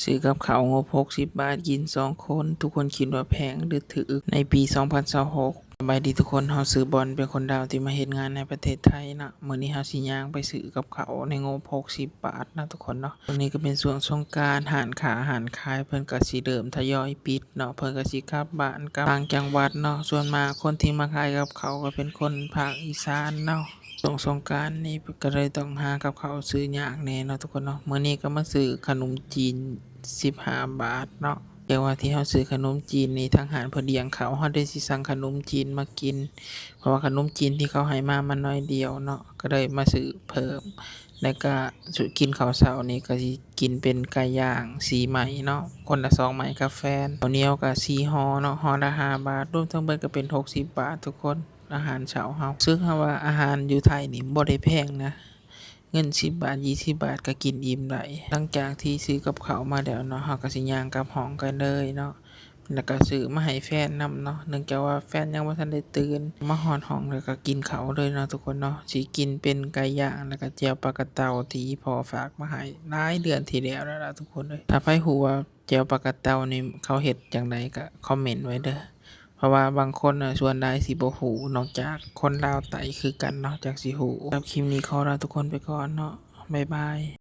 ຊື້ກັບເຂົ້າງົບຫົກສິບບາດ ກິນສອງຄົນ. ທຸກຄົນຄິດວ່າແພງຫຼືຖືກໃນປີສອງພັນຊາວຫົກ? ສະບາຍດີທຸກຄົນ, ເຮົາຊື່ບອນ ເປັນຄົນລາວທີ່ມາເຮັດງານໃນປະເທດໄທເນາະ. ມື້ນີ້ເຮົາຊິຍ່າງໄປຊື້ກັບເຂົ້າໃນງົບຫົກສິບບາດເນາະທຸກຄົນເນາະ. ຊ່ວງນີ້ກໍເປັນຊ່ວງສົງການ, ຮ້ານຄ້າຮ້ານຂາຍເພິ່ນກໍຊິເລີ່ມທະຍອຍປິດເນາະ, ເພິ່ນກໍຊິກັບບ້ານກັບຕ່າງຈັງຫວັດເນາະ. ສ່ວນມາກຄົນທີ່ມາຂາຍກັບເຂົ້າກໍເປັນຄົນພາກອີສານເນາະ. ຊ່ວງສົງການນີ້ກໍເລີຍຕ້ອງຫາກັບເຂົ້າຊື້ຍາກແດ່ເນາະທຸກຄົນເນາະ. ມື້ນີ້ກໍມາຊື້ຂະໜົມຈີນສິບຫ້າບາດເນາະ. ແຕ່ວ່າທີ່ເຮົາຊື້ຂະໜົມຈີນນີ້ ທາງຮ້ານເພິ່ນລ້ຽງເຂົ້າ, ເຮົາໄດ້ຊິສັ່ງຂະໜົມຈີນມາກິນ ເພາະວ່າຂະໜົມຈີນທີ່ເຂົາໃຫ້ມາມັນໜ້ອຍດຽວເນາະ, ກໍເລີຍມາຊື້ເພີ່ມ. ແລ້ວກໍກິນເຂົ້າເຊົ້ານີ້ ກໍຊິກິນເປັນໄກ່ຍ່າງສີ່ໄມ້ເນາະ, ຄົນລະສອງໄມ້ກັບແຟນ. ເຂົ້າໜຽວກໍສີ່ຫໍ່ເນາະ, ຫໍ່ລະຫ້າບາດ, ລວມທັງເບິດກໍເປັນຫົກສິບບາດທຸກຄົນ. ອາຫານເຊົ້າເຮົາ ເຊິ່ງເຮົາວ່າອາຫານຢູ່ໄທນີ້ບໍ່ໄດ້ແພງນະ, ເງິນສິບບາດ ຊາວບາດກໍກິນອີ່ມໄດ້. ຫຼັງຈາກທີ່ຊື້ກັບເຂົ້າມາແລ້ວເນາະ, ເຮົາກໍຊິຍ່າງກັບຫ້ອງກັນເລີຍເນາະ, ແລ້ວກໍຊື້ມາໃຫ້ແຟນນຳເນາະ, ເນື່ອງຈາກວ່າແຟນຍັງບໍ່ທັນໄດ້ຕື່ນ. ມາຮອດຫ້ອງແລ້ວກໍກິນເຂົ້າເລີຍເນາະທຸກຄົນເນາະ. ຊິກິນເປັນໄກ່ຍ່າງ ແລ້ວກໍແຈ່ວປາກະເຕົ່າທີ່ພໍ່ຝາກມາໃຫ້ຫຼາຍເດືອນທີ່ແລ້ວແລ້ວລະທຸກຄົນເອີຍ. ຖ້າໃຜຮູ້ວ່າ ແຈ່ວປາກະເຕົ່ານີ້ເຂົາເຮັດຈັ່ງໃດກໍຄອມເມັນໄວ້ເດີ້, ເພາະວ່າບາງຄົນນະ ສ່ວນຫຼາຍຊິບໍ່ຮູ້, ນອກຈາກຄົນລາວໃຕ້ຄືກັນເນາະ ຈັ່ງຊິຮູ້. ສຳລັບຄລິບນີ້ຂໍລາທຸກຄົນໄປກ່ອນເນາະ, ບາຍບາຍ.